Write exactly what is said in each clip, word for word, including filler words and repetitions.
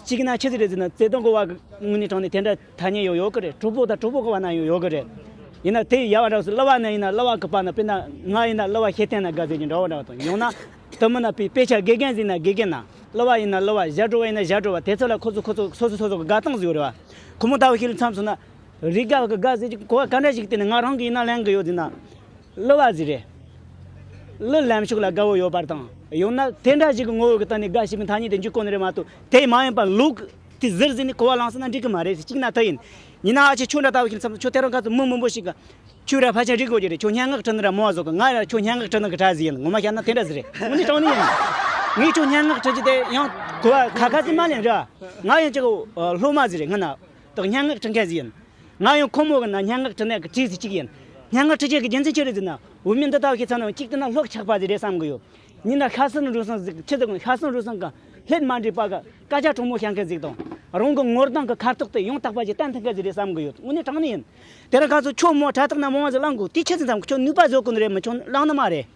གཅིག་ན་ཆི་ཟིག་རེད་ཟེར་ན། བརྩེ་དུང་གི་བ་གི་དངོས་གནས་དྲང་གནས་དེ་འདྲ་ཐ་སྙད་ཡོད་ཡོད་གི་རེད། གྲོགས་པོ་དང་གྲོགས་པོ་གི་བ་ན་ཡང་ཡོད་གི་རེད། ཡིན་ན་དེ་ཡ་བ་འདྲ་སོ་གླུ་བ་ན་ཡིན་ན། གླུ་བ་གི་བ་ན་དཔེར་ན་ང་ཡིན་ན་གླུ་བ་ཤེས་ཐན་ན་དགའ་ཟེར་གྱི་འདྲ་བ་འདྲ་བ་དང་། ཡང་ན་དུ་མི་ན་པའི་དཔེ་ཆ་དགེ་རྒན་ཟིག་ན་དགེ་རྒན་ན། གླུ་བ་ཡིན་ན་གླུ་བ། ཞབས་བྲོ་བ་ཡིན་ན་ཞབས་བྲོ་བ། དེ་ཚོ་ལ་ཁོ་ཚོ་ཁོ་ཚོ་སོ་སོ་སོ་སོ་གི་དགའ་སྟངས་ཟིག་ཡོད་རེད་བ། ཁོ་མོ་ལྟ་བུ་ཞིག་ལ་མཚམས་སོང་ན། རེས་འགའ་གི་དགའ་ཟེར་གྱི་གོ་བ་ག་འདྲ་ཞིག་བསྟན་ནས་ང་རང་གི་ཡིན་ན་ལེན་གི་ཡོད་ཟེར་ན། གླུ་བ་ཟིག་རེད། གླུ་ལེན་ཕྱོགས་ལ་དགའ་བོ་ཡོད་པར་དང་། ཡང་ན་དེ་འདྲ་ཞིག་གི་ངོ་བོ་གི་སྟེང་ནས་དགའ་ཞེས་པའི་ཐ་སྙད་དེ་འཇུག་གོ་ནི་རེད་མ་གཏོགས། དེ་མ་ཡིན་པ་ལུགས་དེ་ཟུར་ཟིན་ནས་གོ་བ་བླངས་སོང་ན་འགྲིག་གི་མ་རེད་ཟེར། གཅིག་ན་དེ་ཡིན། ཡིན་ན་ཨ་ཅེ་ཁྱོད་འདྲ་ལྟ་བུ་ཞིག་ལ་མཚམས་སུ། ཁྱོད་དེ་རིང་ཁ་སང་མི་མང་པོ་ཞིག་གིས་ཁྱོད་ར་ཕལ་ཆེར་རིག་དགོས་ཀྱི་རེད། ཁྱོད་སྙན་ངག་འབྲི་ནི་ར་མོ་བ་བཟོ་གི། ང་ར་ཁྱོད་སྙན་ངག་འབྲི་ནི་གི་གྲས་ཟིག་ཡིན། ངོ་མ་བཤད་ན་དེ་འདྲ་ཟིག་རེད། དངོས་གནས་དྲང་གནས་ཡིན། ངས་ཁྱོད་སྙན་ངག་འབྲི་རྒྱུ་དེ་ཡང་གོ་བ་ཁ་ཁ་ཟིག་མ་ལེན་ར། ང་ཡང་ཅིག་སློབ་མ་ཟིག་རེད། སྔོན་ན་དག་སྙན་ངག་འབྲི་མཁན་ཟིག་ཡིན། ང་ཡང་ཁོ་མོ་གི་ན་སྙན་ངག་འབྲི་ནས་གི་གྲས་ཟིག་གཅིག་ཡིན། སྙན་ངག་འབྲི་བྱེད་ཀྱི་རྒྱུ་མཚན་ཅི་རེད་ཟེར་ན། འོས་མི་འདི་ལྟ་བུ་ཞིག་ཚང་ན་གཅིག་བལྟས་ན་ལྷོག་ཆགས་པ་ཟིག་རེད་བསམ་གི་ཡོད། གཉིས་ན་ཤ་ཟན་རུལ་སུངས་ཟིག་ཆི་ཟིག་ཤ་ཟན་རུལ་སུངས་གི་ལྷད་མ་འདྲེས་པ་གི་སྐད་ཆ་དྲང་མོ་བཤད་མཁན་ཟིག་དང་། རང་གི་ངོ་གདོང་གི་ཁ་དོག་དེ་ཡང་དག་པ་ཞིག་བསྟན་ཐུབ་མཁན་ཟིག་རེད་བསམ་གི་ཡོད། དངོས་གནས་དྲང་གནས་ཡིན། དེ་རིང་ཁ་སང་ཁྱོད་མོ་དྲ་ཐོག་ན་མང་བ་ཟིག་བླངས་གོ། དེ་ཆི་ཟིག་བསམ་གི། ཁྱོད་ནུས་པ་བཟོ་གོ་ནི་རེད་མི། ཁྱོད་བླངས་ནི་མ་རེད།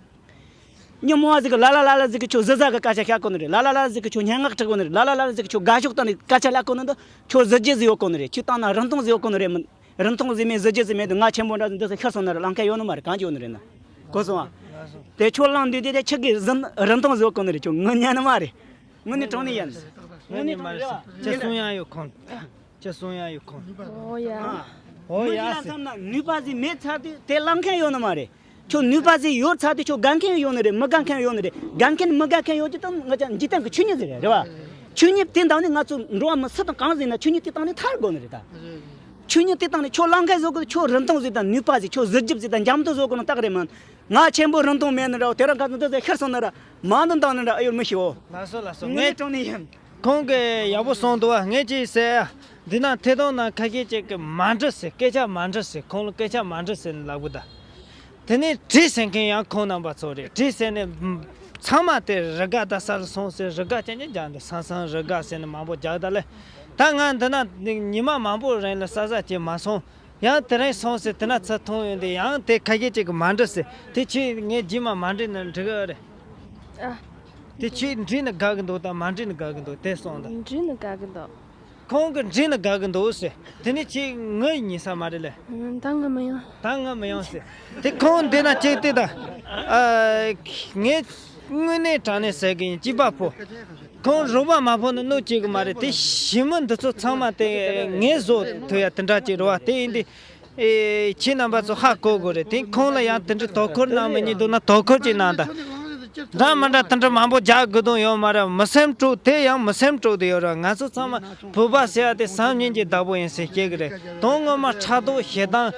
མི་མང་བ་ཟིག་གིས་ལ་ལ་ལ་ལ་ཟིག་གིས་ཁྱོད་གཟི་བཟང་གི་སྐད་ཆ་བཤད་གོ་ནི་རེད། ལ་ལ་ལ་ལ་ཟིག་གིས་ཁྱོད་སྙན་ངག་འབྲི་གོ་ནི་རེད། ལ་ལ་ལ་ལ་ཟིག་གིས་ཁྱོད་དགའ་ཕྱོགས་སྟེང་ནས་སྐད་ཆ་ལབ་གོ་ནི་འདི། ཁྱོད་གཟི་བརྗིད་ཟིག་ཡོད་གོ་ནི་རེད། ཁྱོད་བཏང་ན་རིན་ཐང་ཟིག་ཡོད་གོ་ནི་རེད་མིན། རིན་ཐང་ཟིག་མེད་གཟི་བརྗིད་ཟིག་མེད་དུས། ང་ཆེན་པོ་འདྲ་ཟིག་འདི་ཚོ་ཤི་སོང་ན་ར་ལང་མཁན་ཡོད་ནི་མ་རེད། གང་གི་ཡོད་ནི་རེད་ན། གོ་སོང་ཨ། དེ་ཁྱོད་བླངས་དུས་དེ་དེ་ཆི་གི་རིན་ཐང་ཟིག་ཡོད་གོ་ནི་རེད། ཁྱོད་ངུ་ཉན་ནི་མ་རེད། དངོས་གནས་དྲང་གནས་ཡིན། དངོས་གནས་དྲང་གནས་ཡིན། ཁྱེད་གསུང་ཡ་ཡོད་ཁོང་། ཁྱེད་གསུང་ཡ་ཡོད་ཁོང་། ཨོ་ཡ། ཨོ་ཡ། མི་ཞིག་ལ་བསམ་ན་ནུས་པ་ཟིག་མེད་ཚར་དུས་དེ་བླངས་མཁན་ཡོད་ནི་མ་རེད། ཁྱོད་ནུས་པ་ཟིག་ཡོད་ཚར་དུས་ཁྱོད་དགའ་མཁན་ཡོད་ནི་རེད། མི་དགའ་མཁན་ཡོད་ནི་རེད། དགའ་མཁན་མི་དགའ་མཁན་ཡོད་རྒྱུ་དང་ང་ཅག་འཇིག་རྟེན་གྱི་ཆོས་ཉིད་ཟིག་རེད། རེད་བ། ཆོས་ཉིད་དེ་འདང་ནི་ང་ཚོ་འགྲོ་བ་མི་སུ་དང་གང་ཟིག་ཡིན་ན་ཆོས་ཉིད་དེ་སྟེང་ནས་ཐར་དགོས་ནི་རེད་ད། ཆོས་ཉིད་དེ་སྟེང་ནས་ཁྱོད་བླངས་མཁན་བཟོ་དགོས། ཁྱོད་རིན་ཐང་ཟིག་དང་ནུས་པ་ཟིག་ཁྱོད་གཟི་བརྗིད་ཟིག་དང་འཇམ་ཏོག་བཟོ་དགོས་ནི་རྟགས་རེད་མིན། ང་ཆེན་པོ་རིན་ཐང་མེད་ནི་འདྲ་བོ། དེ་རིང་ཁ་སང་འདི་ཚོ་ཤི་སོང་ན་ར་མ་འདི་འདང་ནི་འདྲ་ཨེ་ཡོད་མི་ཤེས་འོ། ལགས་སོ་ལགས་སོ། ངས་དངོས་གནས་དྲང་གནས་ཡིན། ཁོང་གིས་ཡག་པོ་གསུངས་འདུག་བ། ངས་ཅིག་ཟེར་ཡ། འདི་ན་ཐད་གཏོང་ནང་ཁ་ཤས་ཅིག་གིས་མ་འབྲི་ཟེར། སྐད་ཆ་མ་འབྲི་ཟེར། ཁོང་ལ་སྐད་ཆ་མ་འབྲི་ཟེར་ནས་ལབ་གི་ད། དེ་ནས་བྲིས་ཟེར་མཁན་ཡང་ཁོང་རྣམ་པ་ཚོ་རེད། བྲིས་ཟེར་ནས་ཚང་མ་དེ་རི་དགའ་ད་ས་ལ་སོང་ཟེར། རི་དགའ་ཅན་ཅན་རྒྱག་འདུག་སང་སང་རི་དགའ་ཟེར་ནས་མང་པོ་རྒྱག་ད་ལེ། ད་ང་འདི་ན་ཉི་མ་མང་པོ་རིང་ལ་ས་ས་ཅིག་མ་སོང་། ཡང་དེ་རིང་སོང་ཟེར། དེ་ན་ཚུར་ཐོན་ཡོང་དུས་ཡང་དེ་ཁ་ཤས་ཅིག་གིས་མ་འབྲི་ཟེར། དེ་ཁྱེད་ངས་རྗེས་མ་མ་འབྲི་ན་འགྲིག་གི་རེད། ཨ། དེ་ཁྱེད་འབྲི་ན་དགའ་གི་འདུག་དང་མ་འབྲི་ན་དགའ་གི་འདུག་དེ་གསུངས་དང་། འབྲི་ན་དགའ་གི་འདུག་ཁོང་གིས་འབྲི་ན་དགའ་གི་འདུག་ཟེར། དེ་ནས་ཁྱེད་ངུ་ཡིན་ས་མ་རེད་ལེ། ཨ། ད་ངུ་མི་ཡོང་། ད་ངུ་མི་ཡོང་ཟེར། དེ་ཁོང་འདི་ན་ཁྱེད་དེ་ད། ཨ། ངས་དངོས་གནས་དྲང་གནས་ཟེར་གི་ཡིན། སྐྱིད་པ་ཕོ། ཁོང་རོགས་པ་མ་ཕོག་ན་གནོད་བྱེད་གི་མ་རེད། དེ་ཞི་མི་འདི་ཚོ་ཚང་མ་དེ་ངས་བཟོ་ཐུབ་ཡ་དེ་འདྲ་ཅིག་རེད་བ། དེ་ཡིན་དུས། ཨེ། ཁྱེད་རྣམ་པ་ཚོ་ཧ་གོ་དགོས་རེད། དེ་ཁོང་ལ་ཡང་དེ་འདྲའི་དོ་ཁུར་གནང་མི་ཉན་འདུག་ན་དོ་ཁུར་ཅིག་གནང་དང་། འདྲ་མི་འདྲ་དེ་འདྲ་མང་པོ་རྒྱག་དགོས་དོན་ཡོད་མ་རེད། མི་སེམས་དཀྲུགས། དེ་ཡང་མི་སེམས་དཀྲུགས་དེ་ཡོད་རེད། ང་ཚོ་ཚང་མ་བོད་པ་ཟེར་ཡ་དེ་སང་ཉིན་གྱི་བདག་པོ་ཡིན་ཟེར་བཤད་གི་རེད། དོན་ངོ་མ་ཕྲག་དོག་ཞེ་སྡང་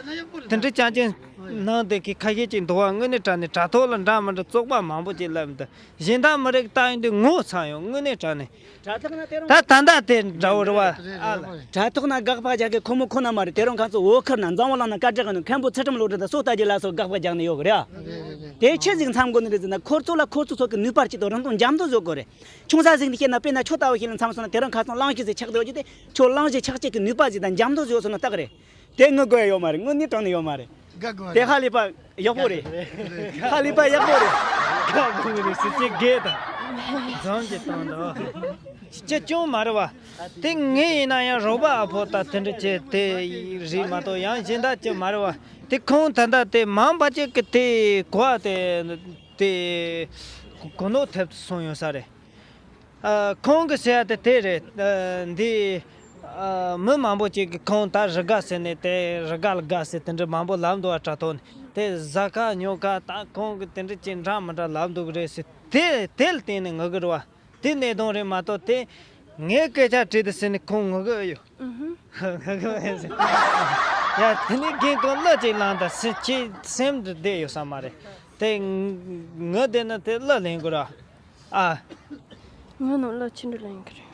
དེ་འདྲའི་རྐྱང་རྐྱང་གནང་བསྡད་མཁན་ཁ་ཤས་ཅིག་འདུག་བ། དངོས་གནས་དྲང་གནས་དྲ་ཐོག་ལ་འདྲ་མི་འདྲ་བཙོག་པ་མང་པོ་ཅིག་ལབ་འདུག་གཞན་དག་མི་རིགས་ལྟ་ཡོང་དུས་ངོ་ཚ་ཡོང་། དངོས་གནས་དྲང་གནས། དྲ་ཐོག་ན་དེ་རིང་ད་ད་ལྟ་དེ་འདྲ་བོ་རེད་བ། ཨ་ལ། དྲ་ཐོག་ན་དགག་པ་རྒྱག་གི་ཁོ་མོ་ཁོ་ན་མ་རེད། དེ་རིང་ཁ་སང་བོད་ཁུལ་ན་འཛམ་བུ་གླིང་ན་སྐད་གྲགས་ནི་མཁན་པོ་ཚུལ་ཁྲིམས་བློ་གྲོས་དང་སོ་ལྟ་རྒྱུ་ལ་སོགས་དགག་པ་རྒྱག་ནི་ཡོད་གི་རེད། དེ་ཆི་ཟིག་མཚམས་དགོས་ནི་རེད་ཟེར་ན། ཁོ་ཚོ་ལ་ཁོ་ཚོ་ཚོ་གི་ནུས་པར་གཅིག་ཏུ་རིན་ཐང་འཇམ་ཏོག་བཟོ་དགོས་རེད། ཆུང་ས་ཟིག་ནས་བཤད་ན། དཔེར་ན་ཁྱོད་ལྟ་བུ་ཞིག་ལ་མཚམས་སོང་ན། དེ་རིང་ཁ་སང་གླང་ཆེན་ཟིག་ཆགས་བསྡད་ཀྱི་དེ། ཁྱོད་གླང་ཆེན་ཆགས་བྱེད་ཀྱི་ནུས་པ་ཟིག་དང་འཇམ་ཏོག་བཟོ་སོང་ན་རྟགས་རེད། དེ་ངུ་དགོས་ཡ་ཡོད་མ་རེད། དངོས་གནས་དྲང་གནས་ཡོད་མ་རེད། དགའ་དགོས་དེ་ཧ་ལས་པ་ཡག་པོ་རེད། ཧ་ལས་པ་ཡག་པོ་རེད། དགའ་དགོས་རེད་ཟེར་ཅིག་རྒས་དང་། འཛོམས་ཀྱི་བཏང་དང་། ཅི་ཅུང་མ་རེད་བ། དེ་ངས་ཡིན་ན་ཡང་རོགས་པ་ཨ་ཕོ་ད་དེ་འདྲ་བྱས་དེ་རེད་མ་གཏོགས། ཡང་གཞན་དག་ཅི་མ་རེད་བ། དེ་ཁོང་ད་ལྟ་དེ་མང་པ་ཅིག་གི་དེ་གོ་བ་དེ་དེ་གོ་ནོར་ཐེབས་སོང་ཡོད་ས་རེད། ཨ། ཁོང་གི་ཟེར་ཡ་དེ་དེ་རེད། ཨ། འདི། ཨ། མི་མང་པོ་ཅིག་གིས་ཁོང་ད་རི་དགའ་ཟེར་ནས་དེ་རི་དགའ་ལ་དགའ་ཟེར་དེ་འདྲ་མང་པོ་ལབ་འདུག་བ། དྲ་ཐོག་ནས་དེ་ཟ་ཁ་ཉོ་ཁ་ད་ཁོང་གི་དེ་འདྲ་ཅིག་འདྲ་མི་འདྲ་ལབ་འདུག་གི་རེད་ཟེར། དེ་དེ་ལ་བརྟེན་ནས་ངུ་གི་རེད་བ། དེ་གནད་དོན་རེད་མ་གཏོགས་དེ་ངའི་སྐད་ཆ་དྲིས་དུས་ཟེར་ནས་ཁོང་ངུ་གི་ཨེ་ཡོད། ཨུ་ཧུ། ཡ། དེ་ནས་རྒན་ཁོང་གླུ་ཅིག་བླངས་དང་ཟེར། ཁྱེད་སེམས་འདི་བདེ་ཡོད་ས་མ་རེད། དེ་ངུ་བསྡད་ན་དེ་གླུ་ལེན་དགོས་ར། ཨ། ངུ་ནོ་གླུ་ཆི་འདྲ་ལེན་གི་རེད།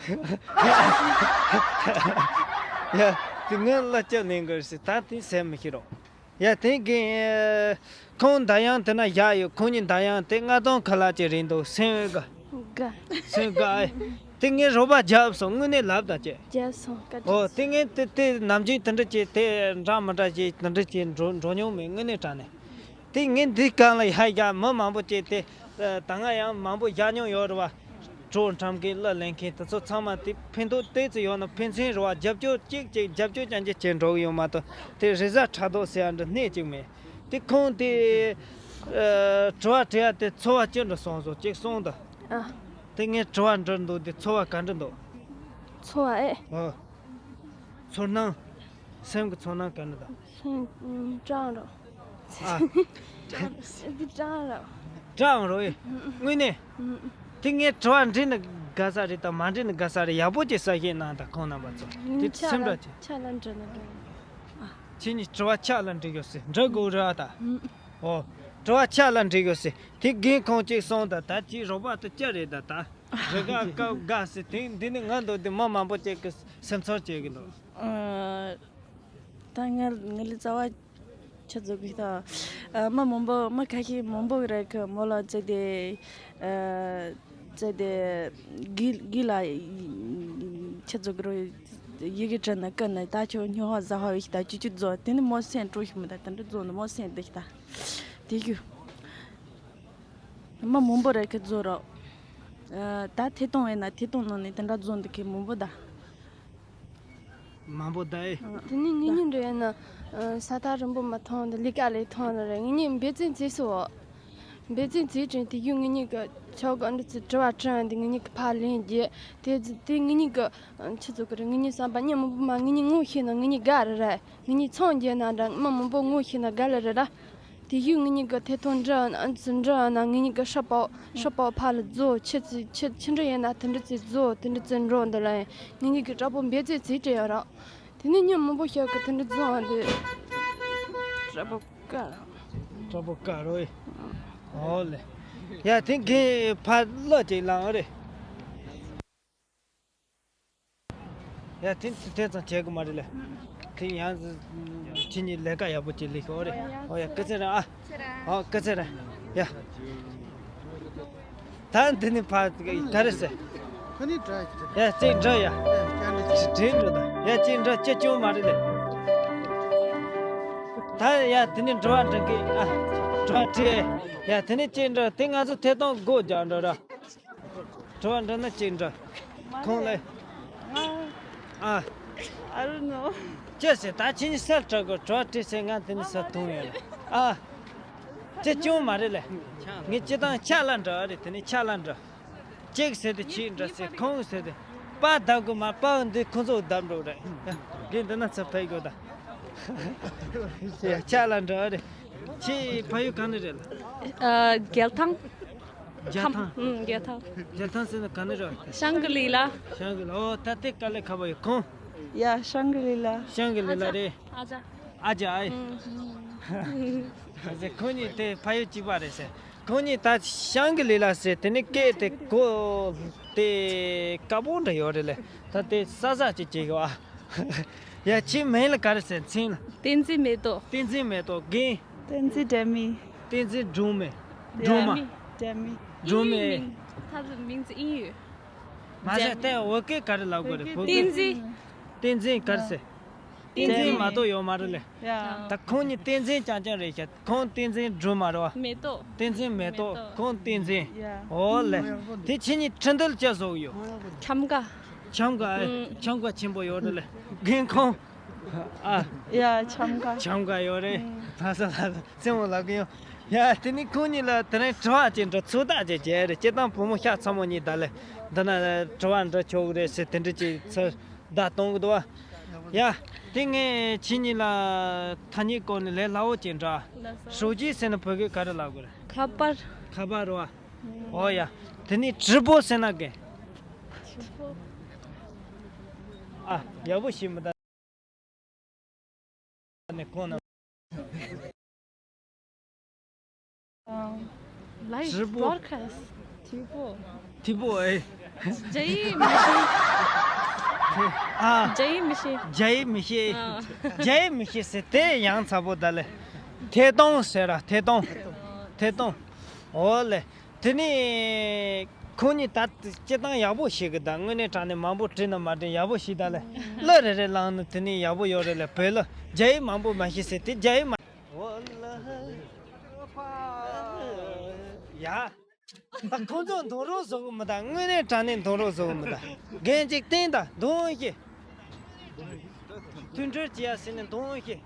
ཡ། དེ་ངུ་གླུ་ཅི་ལེན་གི་རེད་ཟེར། ད་དེ་ཟེར་མི་ཤེས་རོགས། ཡ། དེ་གི་ཁོང་འདར་དབྱངས་དེ་ན་བཞག་ཡོད། ཁོང་གཉིས་འདར་དབྱངས་དེ་ལྔ་སྟོང་ཁ་ལག་ཅིག་རེད་འདུག་སེམས་དགའ། དགའ། སེམས་དགའ་ཨེ། དེ་ངས་རོགས་པ་རྒྱབ་སོང་། དངོས་གནས་ལབ་དང་བྱས། རྒྱབ་སོང་། བཀའ་དྲིན་ཆེ། ཨོ། དེ་ངས་དེ་དེ་ནམ་རྒྱུན་དེ་འདྲ་བྱས་དེ་འདྲ་མི་འདྲ་བྱས་དེ་འདྲ་བྱས་འགྲོ་འགྲོ་མྱོང་མེད། དངོས་གནས་དྲང་གནས། དེ་ངས་འདི་སྒང་ལ་ཡར་བཞག་མི་མང་པོ་བྱས་དེ། ད་སྔ་ཡང་མང་པོ་བཞག་མྱོང་ཡོད་རེད་བ། བྲོ་འགྲམ་མཁན་གླུ་ལེན་མཁན་དེ་ཚོ་ཚང་མ་དེ་ཕན་ཐོགས་ཏོག་ཙམ་ཡོད་ན་ཕན་ཚུན་རེ་བ་རྒྱབ་སྐྱོར་གཅིག་གཅིག་རྒྱབ་སྐྱོར་ཅན་གཅིག་བྱས་འགྲོ་གི་ཡོད་མ་གཏོགས་དེ་རེས་གཟའ་ཕྲག་དོག་ཟེར་ཡ་འདྲ་སྣེ་གཅིག་མེད། དེ་ཁོང་དེ་ཨ་དྲི་བ་དྲི་ཡ་དེ་ཚོར་བ་ཅི་འདྲ་སོང་སོང་གཅིག་གསུངས་དང་། ཨ། དེ་ངས་དྲི་བ་འདྲི་འདུག་དེ་ཚོར་བ་ག་འདྲ་འདུག་ཚོར་བ་ཨེ། ཨོ། ཚོར་སྣང་། སེམས་ཀྱི་ཚོར་སྣང་ག་འདྲ་དང་། སེམས་སྐྲག་རོགས། ཨ། འདི་སྐྲག་རོགས། སྐྲག་རོགས་ཨེ། དངོས་གནས། དེ་ངས་དྲི་བ་འདྲི་ནི་དགའ་ས་རེད་དང་མ་འདྲི་ནི་དགའ་ས་རེད། ཡག་པོ་ཅིག་གསལ་བཤད་གནང་དང་ཁོང་རྣམ་པ་ཚོ། དེ་སེམས་ཁྲལ་ཅིག་ཕྱག་ལ་འདྲི་ན་འགྲིག་ཁྱེད་གཉིས་དྲི་བ་ཕྱག་ལ་འདྲི་དགོས་ཟེར་འདྲི་དགོས་རེད་ཨ་ད། ཨོ། དྲི་བ་ཕྱག་ལ་འདྲི་དགོས་ཟེར་དེ་རྒན་ཁོང་གཅིག་གསུངས་དང་ད་ཅིག་རོགས་པ་དེ་ཅི་རེད་ད་ད། རེ་འགའ་སྐབས་འགའ་ཟེར་དེ་འདི་ནི་ང་འདུག་དེ་མི་མང་པོ་ཅིག་གི་སེམས་ཚོར་བྱེད་གི་འདུག་ཨ། ད་ང་ང་ལ་རྩ་བ་ཆ་འཛུགས་གི་ད། ཨ། མི་མང་པོ་མི་ཁ་ཤས་མང་པོ་རེད་གི་མོ་ལ་བརྩེ་དེ། ཨ། བརྩེ་དེ་གི་གི་ལ་ཆ་འཛུགས་གི་རོ། ཡི་གེ་བྲིས་ན་ཀི་ནི་ད་ཁྱོད་སྨྱོ་ཧ་ཟ་ཧ་བའི་ཤི་ད་ཅི་ཅི་རྫོགས་དེ་ནི་མོ་སེམས་སྤྲོ་ཤི་མི་ད་དེ་འདྲ་རྫོགས་ནི་མོ་སེམས་བདེ་ཤི་ད། དེ་ཞུ། མི་མང་པོ་རེད་ཁི་རྫོགས་རོགས། ཨ། ད་ཐད་གཏོང་ཡིན་ན་ཐད་གཏོང་ནང་ནས་དེ་འདྲ་རྫོགས་འདུག་ཁི་མང་པོ་ད། མང་པོ་ད་ཨེ། དེ་ནས་ངེད་གཉིས་འདྲ་ཡིན་ན། ས་ཐག་རིང་པོ་མ་མཐོང་དང་ལས་ཀ་ལས་མཐོང་ནི་རེད། ངེད་གཉིས་འབད་བརྩོན་བྱས་སོ། འབད་བརྩོན་བྱས་དྲན་དེ་ཡུལ་ངེད་གཉིས་ཀྱི་ཆོག་གི་འདི་ཚོ་དྲི་བ་དྲི་ཡང་དེ་ངེད་གཉིས་ཀྱི་ཕར་ལན་རྒྱག་དེ་དེ་ངེད་གཉིས་ཀྱི་ཆི་ཚོད་ཀྱི་རེད། ངེད་གཉིས་བསམ་པ་མི་མང་པོ་མ་ངེད་གཉིས་ངོ་ཤེས་ན་ངེད་གཉིས་དགའ་རེད་ར། ངེད་གཉིས་ཚོང་རྒྱག་ན་འདྲ་མི་མང་པོ་ངོ་ཤེས་ན་དགའ་ལེ་རེད་ར། དེ་ཡུལ་ངེད་གཉིས་ཀྱི་ཐད་གཏོང་འདྲི་ཨ་ཙི་འདྲི་ཨ་ན་ངེད་གཉིས་ཀྱི་ཧྲ་པོ་ཧྲ་པོ་ཕར་ལ་རྫོགས་ཆི་ཚི་ཆི་ཆི་འདྲི་ཡིན་ན་དེ་འདྲི་ཚི་རྫོགས་དེ་འདྲི་ཚི་འགྲོ་འདི་ལ་ཡིན་ངེད་གཉིས་ཀྱི་དྲག་པོ་འབད་བརྩོན་བྱས་དྲན་ཡོད་ར། དེ་ནས་མི་མང་པོ་ཞིག་གི་དེ་འདྲི་རྫོགས་ཨ་འདི་དྲག་པོ་དཀའ་ར། དྲག་པོ་དཀའ་རོ་ཨེ། ཨོ་ལེ། ཡ་དེ་གི་ཕར་ལོག་ཅིག་ལངས་རེད། ཡ་དེ་དེ་ཙམ་བྱེད་དགོས་མ་རེད་ལེ། དེ་ཡང་ཁྱེད་གཉིས་ལས་ཀ་ཡག་པོ་ཅིག་ལས་ཤོག་རེད། ཨོ་ཡ་སྐུ་ཚེ་རིང་ཨ། ཨོ་སྐུ་ཚེ་རིང་ཡ། ད་འདི་ནི་ཕ་ག་རེ་ཟེར། ཁོ་ནི་འདྲ་ཞིག་རེད། ཡ་གཅིག་འདྲ་ཡ། ཨེ་སྐྱ་འདྲ་ཞིག་དྲིན་འགྲོ་ད་ཡ་གཅིག་འདྲ་སྐྱ་ཅུང་མ་རེད་ལེ། ད་ཡ་དེ་ནི་འགྲོ་བ་འདྲ་གི་ཨ། འགྲོ་བ་དྲི་ཡ་དེ་ནི་གཅིག་འདྲ་དེ་ང་ཚོ་ཐད་གཏོང་སྒོ་རྒྱག་འགྲོ་ར། དྲི་བ་འདྲི་ན་ཅི་འདྲི། ཁོང་ལ། ཨ། I don't know. ཅི་ཟེར་ད་ཁྱེད་གཉིས་སར་དྲི་དགོས་དྲི་བ་དྲིས་ཟེར་ང་དེ་ནས་སར་ཐོན་ཡོད་ལ། ཨ། ཅི་ཅུང་མ་རེད་ལེ། ངས་ཅི་དང་ཕྱག་ལ་འདྲི་རེད་དེ་ནས་ཕྱག་ལ་འདྲི། གཅིག་ཟེར་དེ་ཁྱེད་འདྲི་ཟེར་ཁོང་ཟེར་དེ། པ་བརྡབ་དགོས་མ་པ་འདི་ཁོང་ཚོ་བརྡབ་འགྲོ་རེད། འདི་འདི་ན་ཚུར་ཕེབས་དགོས་ད། ཕྱག་ལ་འདྲི་རེད། ཁྱེད་ཕ་ཡུལ་ག་ནས་རེད་ལ། ཨ། རྒྱལ་ཐང་། རྒྱལ་ཐང་། ཨུམ། རྒྱལ་ཐང་། རྒྱལ་ཐང་ཟེར་ན་ག་ནས་རེད། ཤང་གི་ལི་ལ། ཤང་གི་ལི་ཨོ་ད་དེ་དཀའ་ལས་ཁག་པོ་ཡོད་ཁོང་། ཡ་ཤང་གི་ལི་ལ། ཤང་གི་ལི་ལ་རེད། ཨ་ཅག་ཨ་ཅག་ཨ་ཡེ། ཨུམ། ཨ་ཅག་ཁོང་གཉིས་དེ་ཕ་ཡུལ་གཅིག་པ་རེད་ཟེར། ཁོང་གཉིས་ད་ཤང་གི་ལི་ལ་ཟེར་དེ་ནི་སྐད་དེ་གོ་དེ་དཀར་པོ་འདྲ་ཡོད་རེད་ལེ། ད་དེ་ས་ས་ཅིག་ཅིག་ཡོད་ཨ། ཡ་ཁྱེད་མིང་ལ་ག་རེ་ཟེར་མཚན་ལ། བསྟན་འཛིན་མེ་ཏོག་བསྟན་འཛིན་མེ་ཏོག་རྒན། བསྟན་འཛིན་སྒྲོན་མེ། བསྟན་འཛིན་སྒྲོན་མེ། སྒྲོན་མ། སྒྲོན་མེ། སྒྲོན་མེ། 英语名，他的名字英语。 མ་ཟད་དེ་བོད་སྐད་ག་རེ་ལབ་དགོས་རེད་བོད་སྐད། བསྟན་འཛིན། བསྟན་འཛིན་ག་རེ་ཟེར། བསྟན་འཛིན་མ་གཏོགས་ཡོད་མ་རེད་ལེ། ཡ། ད་ཁོང་གཉིས་བསྟན་འཛིན་རྐྱང་རྐྱང་རེད་ཤག་ཁོང་བསྟན་འཛིན་སྒྲོལ་མ་རེད་བ། མེ་ཏོག་མེ་ཏོག་བསྟན་འཛིན་མེ་ཏོག་ཁོང་བསྟན་འཛིན། ཡ། ཨོ་ལེ། དེ་ཁྱེད་གཉིས་ཁྲི་འདུལ་ཅི་བཟོ་གི་ཡོད། ཁྱམས་ཀ་ཁྱམས་ཀ་ཨེ། ཁྱམས་ཀ་ཆེན་པོ་ཡོད་རེད་ལེ། རྒན་ཁོང་། ཨ། ཡ་ཁྱམས་ཀ་ཁྱམས་ཀ་ཡོད་རེད། ལྷ་ས་ལྷ་ས་རྩེད་མོ་ལབ་གི་ཡོད། ཡ་དེ་ནི་ཁོང་གཉིས་ལ་དེ་རིང་དྲི་བ་ཅིག་འདྲི་ཚོད་ལྟ་ཅིག་བྱས་རེད་སྤྱིར་བཏང་བུ་མོ་ཤ་ཚ་མོ་གཉིས་ད་ལེ། འདི་ན་དྲི་བ་འདྲི་ཆོག་གི་རེད་ཟེར་དེ་འདྲ་ཅིག་ཚུར་བརྡ་གཏོང་གི་འདུག་བ། ཡ། དེ་ངས་ཁྱེད་གཉིས་ལ་ཐ་སྙད་སྐོར་ནས་ལས་སླ་བོ་ཅིག་འདྲི། ཧྲོ་ཇི་ཟེར་ན་བོད་སྐད་ག་རེ་ལབ་དགོས་རེད། ཁ་པར། ཁ་པར་རེད་བ། ཨོ་ཡ། དེ་ནས་直播ཟེར་ན་གན། ཨ། ཡག་པོ་ཤེས་མི་ད། ནས་ཁོང་རྣམས། Live 直播。 broadcast 直播。 直播ཨེ། རྒྱ་ཡིག་མི་ཤེས། ཨ། རྒྱ་ཡིག་མི་ཤེས། རྒྱ་ཡིག་མི་ཤེས། ཨ། རྒྱ་ཡིག་མི་ཤེས་ཟེར་དེ་ཡང་ཚ་པོ་ད་ལེ། ཐད་གཏོང་ཟེར་ར་ཐད་གཏོང་། ཐད་གཏོང་། ཨོ་ལེ། དེ་ནས་ཁོང་གཉིས་ད་སྤྱིར་བཏང་ཡག་པོ་ཞིག་གི་ད་དངོས་གནས་དྲང་གནས་མང་པོ་བྲིས་ན་མ་བྲིས་ཡག་པོ་ཞིག་ད་ལེ། གླུ་རེ་རེ་བླངས་ན་དེ་ནས་ཡག་པོ་ཡོད་རེད་ལེ་བོད་གླུ་རྒྱ་ཡིག་མང་པོ་མ་ཤེས་ཟེར་དེ་རྒྱ་ཡིག་མ། ཡ། ད་ཁོང་ཚོ་འདོན་རོགས་བཟོ་གི་མི་འདུག་དངོས་གནས་དྲང་གནས་འདོན་རོགས་བཟོ་གི་མི་འདུག་རྒན་གཅིག་བསྟན་དང་འདོན་ཤེས། མཐུན་སྒྲིལ་བྱེད་ཡ་ཟེར་ནས་འདོན་ཤེས།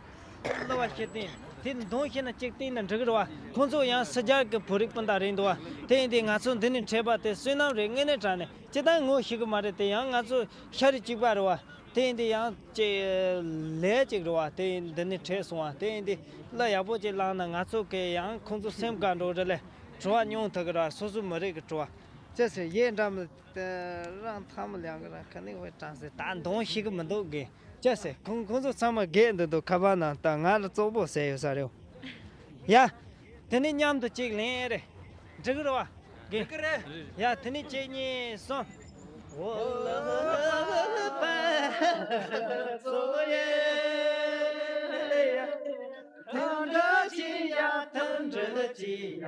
གླུ་བ་ཤེས་བསྟན་དེ་འདོན་ཤེས་ན་གཅིག་བསྟན་ན་འགྲིག་གི་རེད་བ། ཁོང་ཚོ་ཡང་སྲིད་རྒྱལ་གྱི་བོད་རིགས་སྤུན་ཟླ་རེད་འདུག་བ། དེ་ཡིན་དུས་ང་ཚོ་འདི་ནས་འཕྲད་པ་དེ་བསོད་ནམས་རེད། དངོས་གནས་དྲང་གནས་སྤྱིར་བཏང་ངོ་ཤེས་གི་མ་རེད་དེ། ཡང་ང་ཚོ་ཤ་རུས་གཅིག་པ་རེད་བ། དེ་ཡིན་དུས་ཡང་ཅིག་ལས་ཅིག་རེད་བ། དེ་ཡིན་འདི་ནས་འཕྲད་སོང་བ། དེ་ཡིན་དུས་གླུ་ཡག་པོ་ཅིག་བླངས་ན་ང་ཚོ་གི་ཡང་ཁོང་ཚོ་སེམས་དགའ་འགྲོ་རེད་ལས། བྲོ་བ་མྱོང་ཐུབ་ཀྱི་ར། སོ་སོ་མི་རིགས་ཀྱི་བྲོ་བ། ཅི་ཟེར་ཡས་འདྲ་མི་དེ་རང་ཐ་མི་ལེན་གི་ར། ཁ་ནི་ཝེ་ཀྲང་ཟེར་ད་འདོན་ཤེས་གི་མི་འདུག་གི། ཅི་ཟེར་ཁོང་ཁོང་ཚོ་ཚང་མ་རྒས་འདུག་འདུག་ཁ་པར་ནང་ད་ང་ལ་བཙོག་པོ་ཟེར་ཡོད་ས་རེད། ཡ། དེ་ནི་མཉམ་དུ་གཅིག་ལེན་རེད། འགྲིག་གི་རེད་བ། རྒན། ཡ་དེ་ནི་གཅིག་གཉིས་གསུམ། འོ་ལ་པ་ཚོ་ཡེ། དམ་དྲག་ཅི་ཡ་དམ་དྲག་ཅི་ཡ།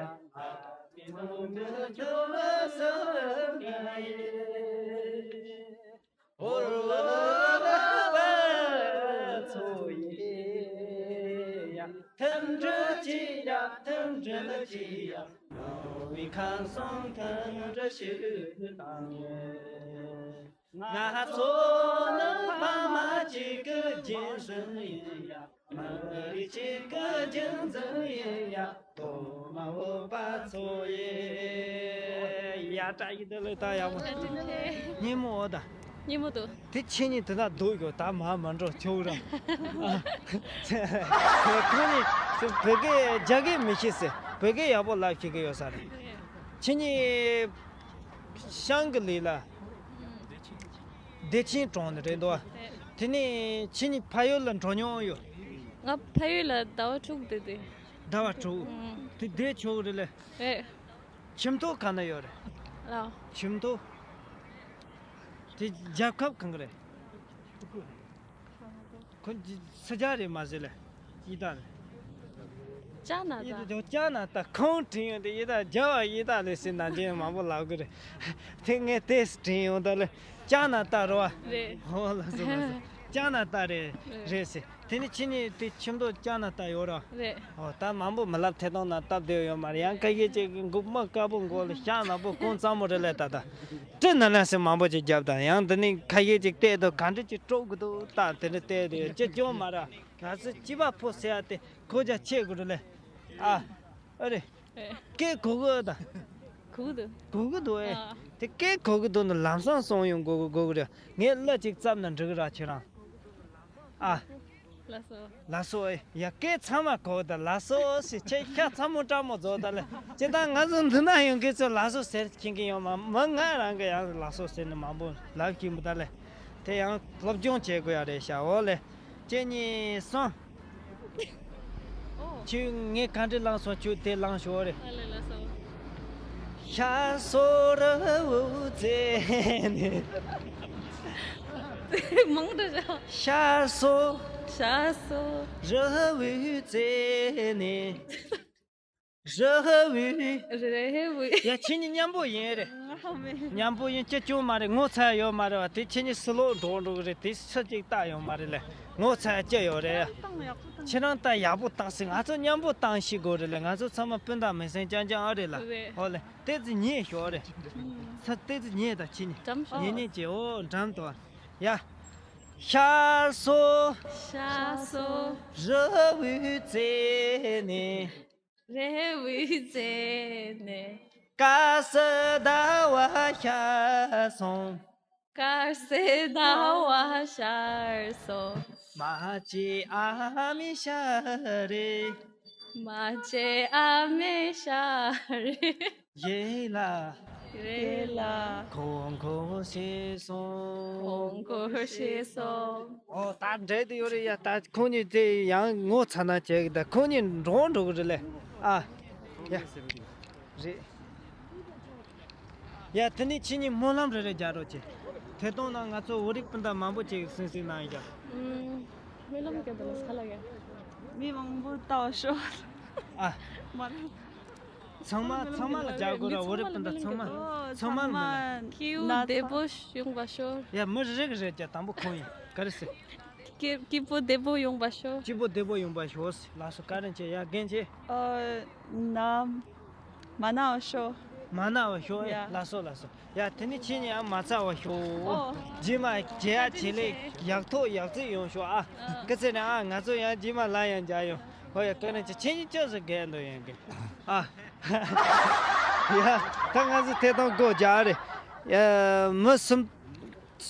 འོ་ལ་པ་ཚོ་ཡེ། དམ་དྲག་ཅི་ཡ་དམ་དྲག་ཅི་ཡ། ལོ་བའི་ཁམས་གསུམ་དམ་དྲག་ཞུ་དང་། ང་ཚོ་ནི་ཕ་མ་གཅིག་གི་རྒྱུད་འཛིན་ཡིན་ཡ། མི་རིགས་གཅིག་གི་རྒྱུད་འཛིན་ཡིན་ཡ། གཏོར་མ་འོག་པ་ཚོ་ཡེ། ཡ་བཀྲ་ཤིས་བདེ་ལེགས། ད་ཡག་པོ། སྙན་མོ་འོ་ད། སྙན་མོ་འདུག་དེ་ཁྱེད་གཉིས་དེ་ན་སྡོད་ཡོད་ད། མ་མ་འགྲོ་ཆོག་ར། ཁྱེད་གཉིས་བོད་སྐད་རྒྱ་སྐད་མི་ཤེས་ཟེར། བོད་སྐད་ཡག་པོ་ལབ་ཤེས་ཀྱི་ཡོད་ས་རེད། ཁྱེད་གཉིས་ཤང་གི་ལི་ལ། བདེ་ཆེན་གྲོང་ནས་རེད་འདུག་དེ་ནས་ཁྱེད་གཉིས་ཕ་ཡུལ་ལ་འགྲོ་མྱོང་ཡོད། ང་ཕ་ཡུལ་ལ་ཟླ་བ་དྲུག་བསྡད་དེ། ཟླ་བ་དྲུག་ཨུམ། དེ་བསྡད་ཆོག་རེད་ལེ། རེད། ཁྱིམ་ཐོག་ག་ན་ཡོད་རེད། ལ། ཁྱིམ་ཐོག་དེ་རྒྱལ་ཁབ་གང་གི་རེད། ཁོ་སི་རྒྱ་རེད་མ་ཟེར་ལེ། ཡི་དྭགས་རེད། ཅ་ན་ད། ཡི་དྭགས་ཅ་ན་ད་ཁོང་དྲན་ཡོང་དེ་ཡི་དྭགས་རྒྱལ་བ་ཡི་དྭགས་ལེ་ཟེར་ནང་ཆེན་མང་པོ་ལབ་གི་རེད། དེ་ངས་དེ་དྲན་ཡོང་ད་ལེ། ཅ་ན་ད་རོ་བ། རེད། ཧོ་ལ་སོ་ལ་སོ། ཅ་ན་ད་རེད། རེད་ཟེར། དེ་ནི་ཕྱི་ནས་དེ་ཁྱིམ་ཐོག་ཅ་ན་ད་ཡོད་ར། རེད། ཨོ་ད་མང་པོ་མི་ལབ། ཐད་གཏོང་ན་སྟབས་བདེ་ཡོད་མ་རེད། ཡང་ཁ་ཤས་ཅིག་གི་མགོ་མ་དཀར་པོ་མགོ་ལ་ཤ་ནག་པོ་ཀོང་གཙང་མོ་རེད་ལས་ད་ད། དྲི་ན་ལན་སེ་མང་པོ་ཅིག་རྒྱབ་དང་། ཡང་འདི་ནི་ཁ་ཤས་ཅིག་བལྟས་དུ་ག་འདྲ་ཅིག་དཀྲོག་གི་འདུག་ད་དེ་འདྲ་བལྟས་དུ་ཅི་སྐྱོན་མ་ར། ང་ཚོ་སྐྱིད་པ་ཕོ་ཟེར་ཡ་དེ་ཁོ་རྒྱ་ཆེ་དགོས་རེད་ལས། ཨ། ཨ་རེད། ཨེ། སྐད་གོ་གི་ད། གོ་གི་འདུག་གོ་གི་འདུག་ཨེ། ཨ། དེ་སྐད་གོ་གི་འདུག་ན་ལམ་སང་སོང་ཡོང་གོ་གི་གོ་གི་རེད། ངས་གླུ་ཅིག་བརྩམས་ན་འགྲིག་གི་ར་ཁྱེད་རང་། ཨ། ལགས་སོ། ལགས་སོ་ཨེ། ཡ་སྐད་ཚང་མ་གོ་ད་ལགས་སོ་ཟེར། ཁྱེད་ཤ་ཚ་མོ་སྤྲ་མོ་བཟོ་ད་ལེ། ཅི་ད་ང་ཚོ་འདི་ན་ཡོང་མཁན་ཚོ་ལགས་སོ་ཟེར་མཁན་གྱི་ཡོང་མ་མི་ང་རང་གི་ཡང་ལགས་སོ་ཟེར་ནས་མང་པོ་ལབ་ཀྱི་མི་ད་ལེ། དེ་ཡང་སློབ་སྦྱོང་བྱེད་དགོས་ཡ་རེད་ཤག་འོ་ལེ། གཅིག་གཉིས་གསུམ། ཨོ། ཁྱོད་ངས་ག་འདྲ་བླངས་སོང་ཁྱོད་དེ་བླངས་ཤོག་རེད། ཨ་ལེ་ལགས་སོ། ཤ་སོ་རི་བོའི་རྩེ་ནས། མང་དུ་བྱ། ཤ་སོ། ཤ་སོ། རི་བོའི་རྩེ་ནས། རི་བོའི། རི་བོའི། ཡ་ཁྱེད་གཉིས་མཉམ་པོ་ཡིན་རེད། ཨ་མེད། མཉམ་པོ་ཡིན་ཅི་སྐྱོན་མ་རེད། ངོ་ཚ་ཡ་ཡོད་མ་རེད་བ། དེ་ཁྱེད་གཉིས་སུ་ལོག་འགྲོ་འགྲོ་གི་རེད། དེ་སུ་གཅིག་ལྟ་ཡོད་མ་རེད་ལེ། ངོ་ཚ་ཡ་ཅི་ཡོད་རེད། ཁྱེད་རང་ལྟ་ཡག་པོ་བཏང་ཟིན། ང་ཚོ་མཉམ་པོ་བཏང་ཤེས་དགོས་རེད་ལེ། ང་ཚོ་ཚང་མ་སྤུན་ཟླ་མིང་སྲིང་རྐྱང་རྐྱང་ཨ་རེད་ལ། རེད། ཧོ་ལེ། ཏོག་ཙམ་ཉལ་ཤོག་རེད། ས་ཏོག་ཙམ་ཉལ་དང་ཁྱེད་གཉིས། འགྲམ་ཤོག་ཉལ་ཉལ་བྱེད། ཨོ་འགྲམ་དུ། ཡ། ཤ་སོ། ཤ་སོ། རི་བོའི་རྩེ་ནས། རི་བོའི་རྩེ་ནས། དཀར་སེར་ཟླ་བ་ཤར་སོང་། དཀར་སེར་ཟླ་བ་ཤར་སོང་། མ་བྱེད་ཨ་མའི་ཤ་རེད། མ་བྱེད་ཨ་མའི་ཤ་རེད། ཡེ་ལ། ཡེ་ལ། ཁོང་ཁོ་ཤེས་སོང་། ཁོང་ཁོ་ཤེས་སོང་། ཨོ་ད་འདྲེ་དེ་ཡོད་རེད་ཡ། ད་ཁོང་གཉིས་དེ་ཡང་ངོ་ཚ་ན་བྱེད་གི། ད་ཁོང་གཉིས་འགྲོ་འགྲོ་གི་རེད་ལེ། ཨ། ཡ། རེད། ཡ་དེ་ནས་ཁྱེད་གཉིས་སྨོན་ལམ་རེ་རེ་རྒྱག་རོགས་བྱེད། ཐད་གཏོང་ནང་ང་ཚོ་བོད་རིགས་སྤུན་ཟླ་མང་པོ་ཅིག་སེམས་སེམས་གནང་ཡོད་ཀྱང་། ཨུམ། སྨོན་ལམ་རྒྱག་དང་ས་ལ་ཡ། མི་མང་པོ་ལྟ་བ་ཤོག་ཨ། མ་རེད། ཚང་མ་ཚང་མ་ལ་རྒྱག་དགོས་ར། བོད་རིགས་སྤུན་ཟླ་ཚང་མ། ཚང་མ་ལ་མ། སྐྱིད་པོ་བདེ་པོ་ཡོང་བ་ཤོག་ཡ་མི་རེ་རེ་རེ་རྒྱག་དང་པོ་ཁོང་ཡིན། ག་རེ་ཟེར། སྐྱིད་སྐྱིད་པོ་བདེ་པོ་ཡོང་བ་ཤོག་སྐྱིད་པོ་བདེ་པོ་ཡོང་བ་ཤོག་ལགས་སོ། བཀའ་དྲིན་ཆེ། ཡ་རྒན་ཆེ། ཨ། ན། མ་ན་བ་ཤོག་མ་ན་བ་ཤོག་ཨེ། ཡ། ལགས་སོ་ལགས་སོ། ཡ་དེ་ནི་ཁྱེད་གཉིས་ཨ་མ་ཚ་བ་ཤོག་ཨོ། རྗེས་མ་རྒྱལ་ཡ་བྱེད་ལས་ཡག་ཐོག་ཡག་རྩིས་ཡོང་ཤོག་ཨ། ཨ། སྐུ་ཚེ་ནས་ཨ་ང་ཚོ་ཡང་རྗེས་མ་ལ་ཡང་མཇལ་ཡོང་། ཧོ་ཡ་སྐུ་ནས་ཁྱེད་གཉིས་ཅོག་ཙེ་རྒས་འདུག་ཡོང་གི་ཨ། ཡ་ད་ང་ཚོ་ཐད་གཏོང་སྒོ་རྒྱག་རེད། ཡ་མི་གསུམ།